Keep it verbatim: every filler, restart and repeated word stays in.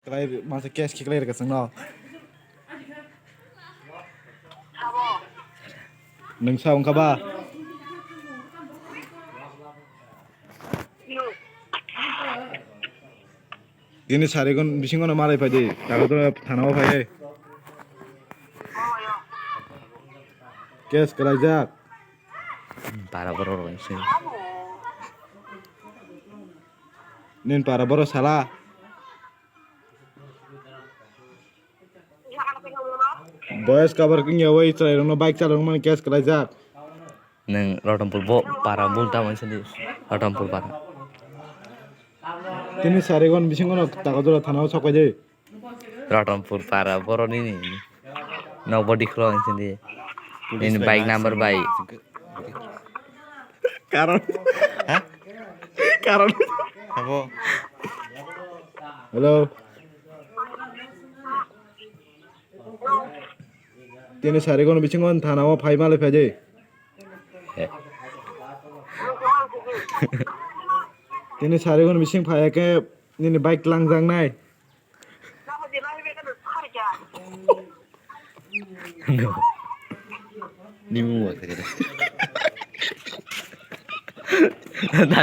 Kwlai masa case khiklai rwkha chwngno. Nwng sa wngkha ba? Tini sarigon bisingo no malai phai di. Tago to thana o phai. Case kwlaijak. Para borok rok se. Nin para borok sala. Boyes cover wngya oi chwrai rokno bike chalok mani case kwlaijak. Nwng Rotonpur bo para bul ta mansa di. Rotonpur para. Tini sarigon bisingo no tago jora thana o sok pai di. Rotonpur para borok nini. Nok body khlo mansa di. Nini bike number bai. Karon. Ha? Karon. Abo. Hello. Tini sarigon bisingo thana o phai malai phai di. Tini sarigon bising phai ke nini bike langjaknai. Nimu wa kare.